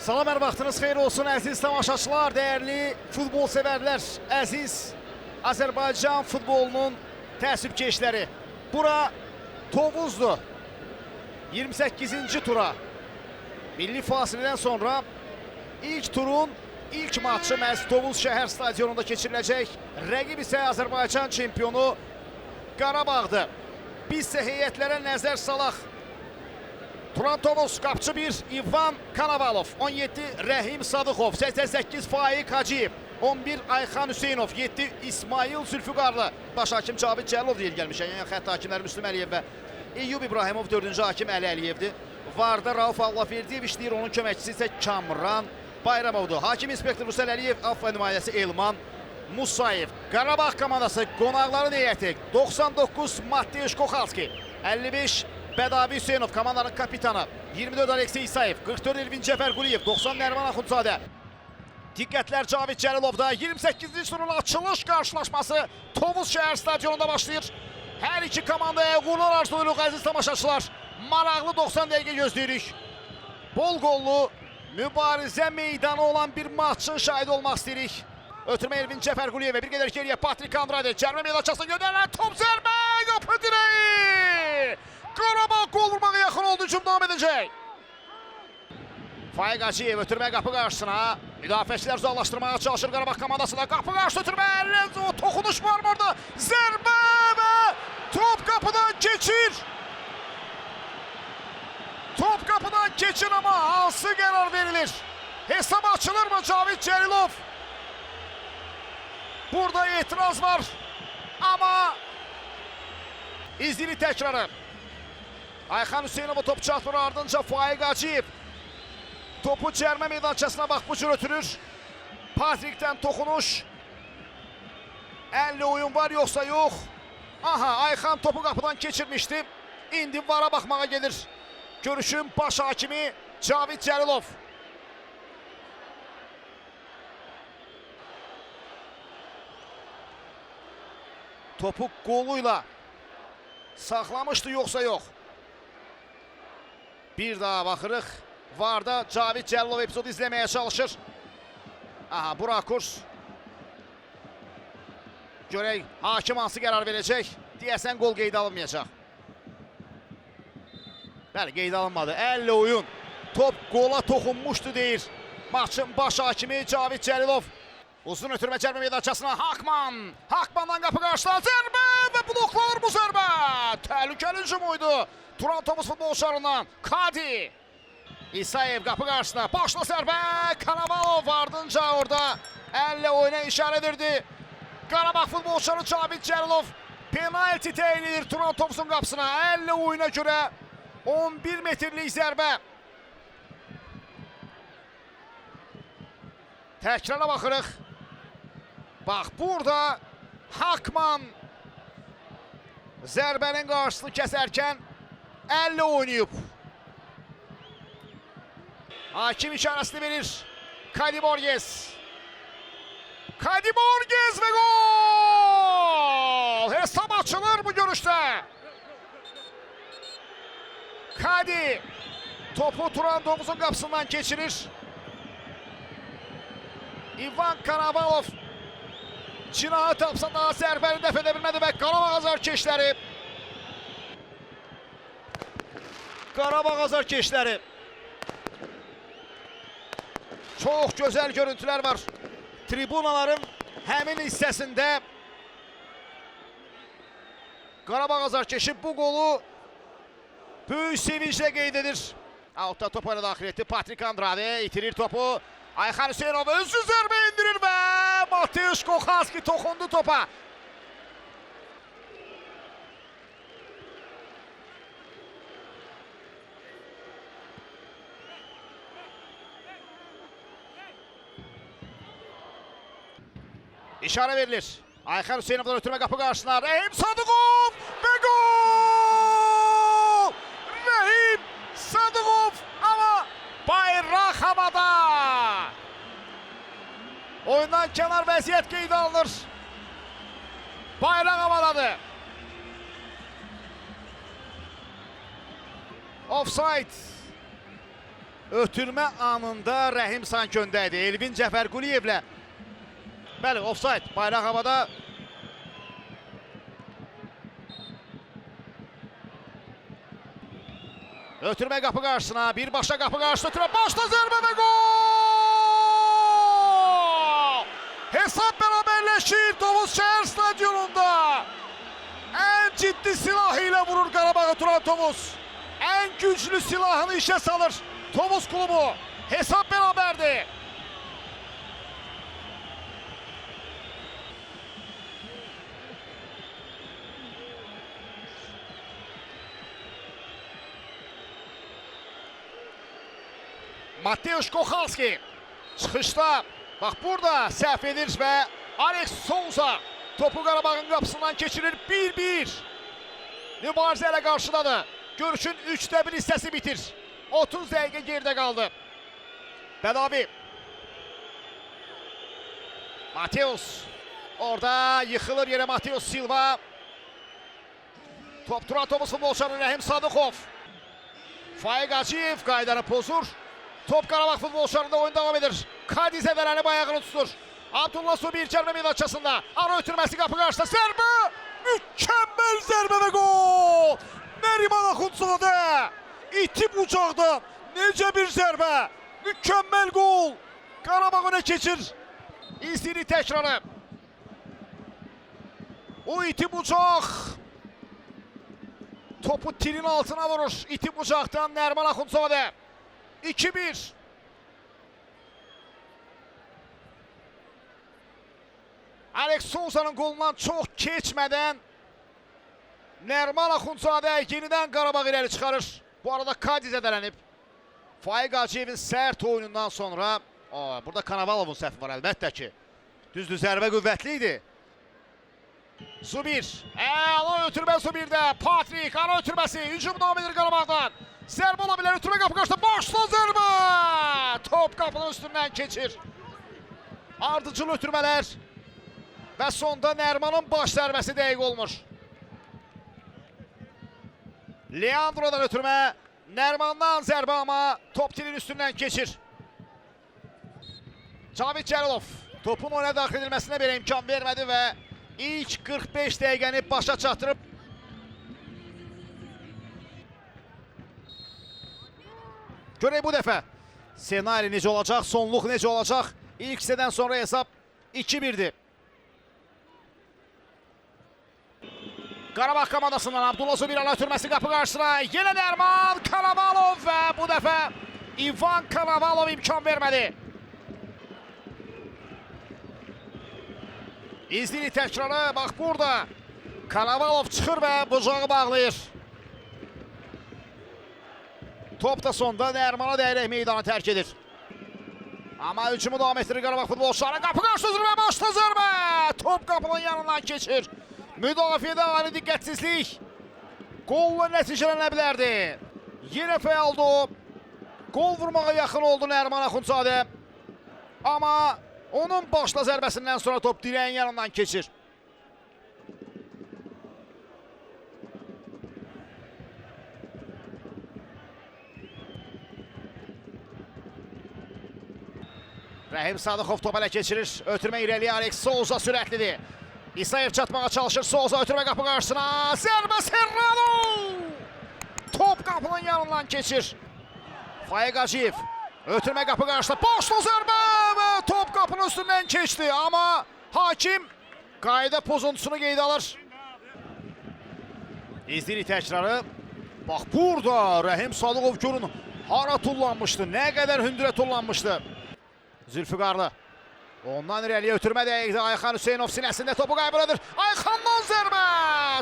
Salam, hər vaxtınız xeyir olsun əziz tamaşaçılar, dəyərli futbol sevərlər, əziz Azərbaycan futbolunun təəssübkeşləri. Bura Tovuzdur. 28-ci tura. Milli fasilədən sonra ilk turun ilk maçı məhz Tovuz şəhər stadionunda keçiriləcək. Rəqib isə Azərbaycan çempionu Qarabağdır. Biz isə heyətlərə nəzər salaq. Turan Tovuz, qapıçı 1, İvan Kanavalov, 17, Rəhim Sadıxov, 88, Faiq Hacıyev, 11, Ayxan Hüseynov, 7, İsmail Zülfüqarlı. Baş hakim Cavid Cəlilov deyil gəlmişəm. Yəni xətt hakimləri Müslüm Əliyev və Eyyub İbrahimov, 4-cü hakim Əli Əliyevdir. Varda Rauf Allahverdiyev işləyir, onun köməkçisi isə Kamran Bayramovdur. Hakim inspektor Vüsəl Əliyev, AFF nümayəndəsi Elman Musayev. Qarabağ komandası qonaqların heyəti 99, Mateusz Koxalski, 55, Bədavi Hüseynov, komandanın kapitanı, 24, Aleksey İsayev, 44, Elvin Cəfərquliyev, 90, Nərman Axundzadə. Diqqətlər Cavid Cəlilovda. 28-ci turun açılış qarşılaşması Tovuz şəhər stadionunda başlayır. Hər iki komandaya uğurlar arzulayırıq əziz tamaşaçılar. Maraqlı 90 dəqiqə gözləyirik. Bol qollu mübarizə meydanı olan bir maçın şahidi olmaq istəyirik. Ötürmə Elvin Cəfərquliyevə, bir qədər geriyə Patrik Andrade, cərmə meydançasına göndərilən top, zərbə, qapı direği. Qarabağ qol vurmağa yaxın oldu, hücum davam edəcək. Faiq Hacıyev ötürmə qapı qarşısına. Müdafiəçilər uzaqlaşdırmağa çalışır Qarabağ komandasına. Qapı qarşısı ötürmə, o toxunuş var mı orada? Zərbə və top qapıdan keçir. Top qapıdan keçir amma hansı qərar verilir? Hesab açılır mı Cavid Cəlilov? Burada etiraz var ama izlili təkrarı. Ayxan Hüseynova top çatmır, ardınca Faiq Hacıyev topu cərmə meydançasına bax bu cür ötürür. Patrik'ten toxunuş. Əlli oyun var yoxsa yox? Aha, Ayxan topu qapıdan keçirmişdi. İndi VAR-a baxmağa gedir. Görüşün baş hakimi Cavid Cəlilov. Topu qoluyla saxlamışdı yoxsa yox? Bir daha baxırıq. VAR-da Cavid Cəlilov epizodu izləməyə çalışır. Aha, bu rakurs. Görək hakim hansı qərar verəcək. Deyəsən qol qeydə alınmayacaq. Bəli, qeydə alınmadı. Əllə oyun. Top qola toxunmuşdu deyir maçın baş hakimi Cavid Cəlilov. Uzun ötürmə cərmə meydançasına Hakman. Hakmandan qapı qarşısına zərbə və bloklanır bu zərbə. Təhlükəli hücum oydu. Turan Tovuz futbolçularından Kadi. İsayev qapı qarşısına başla zərbə. Kanavalov ardınca orada əllə oyuna işarə edirdi. Qarabağ futbolçuları Cavid Cəlilov penalti təyin edir Turan Tovuzun qapısına. Əllə oyuna görə 11 metrlik zərbə. Təkrara baxırıq. Bax burada Hakman zərbənin qarşısını kəsərkən əllə oynayıb. Hakim işarəsini verir. Kadi Borges. Kadi Borges ve gol! Hesap açılır bu görüşte. Kadi topu Turan Tovuz'un qapısından keçirir. İvan Kanavalov cinahı tapsa daha zərbəni dəf edə bilmədi və Qarabağ azarkeşləri çox gözəl görüntülər var. Tribunaların həmin hissəsində Qarabağ azarkeşi bu qolu böyük sevinclə qeyd edir. Outda top oyuna daxil etdi. Patrik Andrade itirir topu. Ayxan Hüseynov özü zərbə indirir və Mateusz Koxalski toxundu topa. İşarə verilir. Ayxan Hüseynovdan ötürmə qapı qarşısına. Rəhim Sadıqov və gol! Rəhim Sadıqov amma bayraq havada. Oyundan kənar vəziyyət qeydə alınır. Bayraq havadadır. Offside. Ötürmə anında Rəhim sanki öndə idi. Elvin Cəfərquliyevlə. Bəli, ofsayt. Bayraq havada. Ötürmə qapı qarşısına, birbaşa qapı qarşısına ötürmə, başla zərbə və gol! Hesab bərabərləşir Tovuz şəhər stadionunda. Ən ciddi silahı ilə vurur Qarabağı Turan Tovuz. Ən güclü silahını işə salır Tovuz klubu. Hesab bərabərdir. Mateusz Kochalski çıxışda, bax burada səhv edir və Alex Souza topu Qarabağın qapısından keçirir. 1-1. Mübarizə ilə qarşıdadır. Görüşün 3də 1 hissəsi bitir. 30 dəqiqə geridə qaldı. Bədavi. Mateus. Orada yıxılır yerə Mateus Silva. Top Turan Tovuz futbolçuları Rəhim Sadıqov. Faiq Hacıyev qaydanı pozur. Top Qarabağ futbolçularında oyun devam edir. Kadi zədələnib ayağını tutur. Abdullah Zubir cərimə meydançasında. Ara ötürməsi qapı qarşısında. Zərbə! Mükəmməl zərbə və gol! Nəriman Axundzadə! İti bucaqdan necə bir zərbə! Mükəmməl gol! Qarabağ önə keçir. İzleyirik təkrarı. O iti bucaq topu tirin altına vurur. İti bucaqdan Nəriman Axundzadə. 2-1. Alex Souza'nın golundan çox keçmədən Nəriman Axundzadə yenidən Qarabağ irəli çıxarır. Bu arada Kadi zədələnib. Faiq Hacıyevin sərt oyunundan sonra burada Kanavalovun səhvi var əlbəttə ki. Düzdür, zərbə qüvvətli idi. Zubir. Əla ötürmə Zubirdə. Patrik ara ötürməsi. Hücum davam edir Qarabağdan. Zərbə ola bilər. Ötürmə qapı qarşısında. Başla zərbə. Top qapının üstündən keçir. Ardıcıl ötürmələr. Və sonda Nərmanın baş zərbəsi dəqiq olmur. Leandro'dan ötürmə. Nərmandan zərbə amma top tilin üstündən keçir. Cavid Cəlilov topun oyuna daxil edilməsinə belə imkan vermədi və ilk 45 dəqiqəni başa çatdırıb. Görək bu dəfə senaryo necə olacaq, sonluq necə olacaq? İlk hissədən sonra hesab 2-1-dir. Qarabağ komandasından Abdullah Zubir ala ötürməsi qapı qarşısına. Yenə Nərman Kanavalov və bu dəfə İvan Kanavalov imkan vermədi. İzleyirik təkrarı. Bax burada Kanavalov çıxır və bucağı bağlayır. Top da sonda Nərmana dəyərək meydanı tərk edir. Amma hücumu davam etdirir Qarabağ futbolçuları. Qapı qarşısında zərbə, başla zərbə. Top qapının yanından keçir. Müdafiədə ani diqqətsizlik. Qolla nəticələnə bilərdi. Yenə fəaldı o. Qol vurmağa yaxın oldu Nərman Axundzadə. Amma onun başla zərbəsindən sonra top dirəyin yanından keçir. Rəhim Sadıqov topu ələ keçirir. Ötürmə irəliyə Alex Souza sürətlidir. İsayev çatmağa çalışır. Souza ötürmə qapı qarşısına. Zərbə Serrano! Top qapının yanından keçir. Faiq Hacıyev ötürmə qapı qarşısına. Başla zərbə və top qapının üstündən keçdi. Amma hakim qayda pozuntusunu qeydə alır. İzleyirik təkrarı. Bax burada Rəhim Sadıqov görün hara tullanmışdı. Nə qədər hündürə tullanmışdı. Zülfüqarlı. Ondan irəliyə ötürmə dəqiqdi. Ayxan Hüseynov sinəsində topu qəbul edir. Ayxandan zərbə!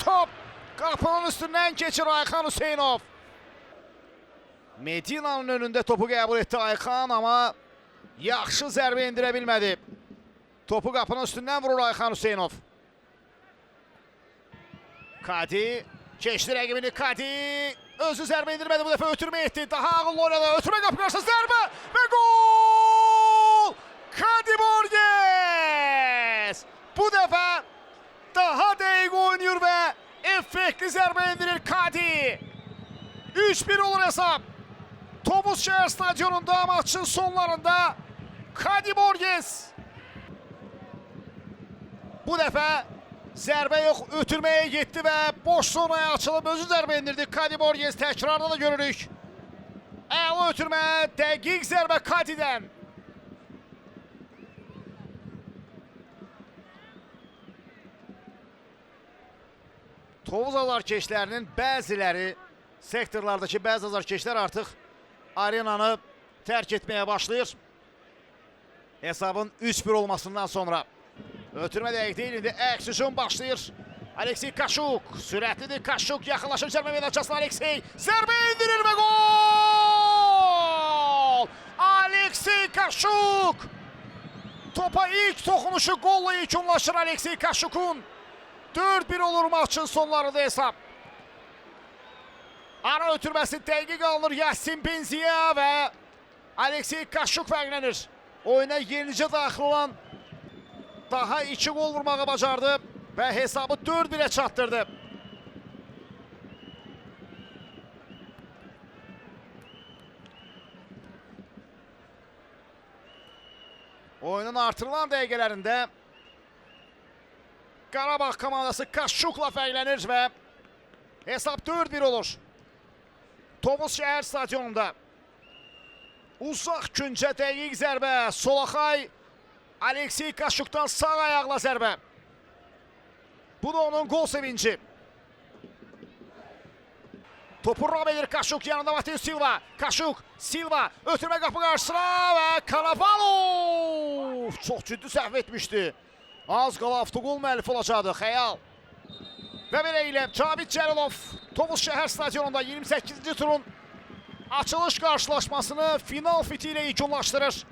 Top qapının üstündən keçir Ayxan Hüseynov. Medina'nın önündə topu qəbul etdi Ayxan, amma yaxşı zərbə endirə bilmədi. Topu qapının üstündən vurur Ayxan Hüseynov. Kadi keçdi rəqibini. Kadi özü zərbə endirmədi, bu dəfə ötürmə etdi. Daha ağıllı oynadı. Ötürmə qapı qarşısında zərbə və gol! Kadi Borges! Bu dəfə daha dəqiq oynayır və effektli zərbə endirir Kadi. 3-1 olur hesab. Tovuz şəhər stadionunda maçın sonlarında Kadi Borges. Bu dəfə zərbə yox, ötürməyə getdi və boş zonaya açılıb özü zərbə endirdi. Kadi Borges təkrarda da görürük. Əla ötürmə, dəqiq zərbə Kadi'dən. Tovuz azarkeşlərinin bəziləri, sektorlardakı bəzi azarkeşlər artıq arenanı tərk etməyə başlayır. Hesabın 3-1 olmasından sonra. Ötürmə dəqiq deyil, indi əks hücum başlayır. Aleksey Kaşuk, sürətlidir Kaşuk, yaxınlaşır zərbə meydançasına Aleksey. Zərbə endirir və gol! Aleksey Kaşuk! Topa ilk toxunuşu qolla yekunlaşır Aleksey Kaşukun. 4-1 olur maçın sonlarında hesab. Ara ötürməsi dəqiq alınır Yasin Benziya və Aleksey Kaşuk fərqlənir. Oyuna yenicə daxil olan daha 2 gol vurmağı bacardı və hesabı 4-1'e çatdırdı. Oyunun artırılan dəqiqələrində Qarabağ komandası Kaşukla fərqlənir və hesab 4-1 olur. Tovuz şəhər stadionunda. Uzaq küncə dəqiq zərbə. Solaxay Aleksey Kaşukdan sağ ayaqla zərbə. Bu da onun gol sevinci. Topu ram edir Kaşuk, yanında Mateus Silva. Kaşuk, Silva ötürmə qapı qarşısına və Kanavalov çox ciddi səhv etmişdi. Az qala avtogol müəllifi olacaqdı Xəyal. Və belə ilə Cavid Cəlilov Tovuz şəhər stadionunda 28-ci turun açılış qarşılaşmasını final fiti ilə yekunlaşdırır.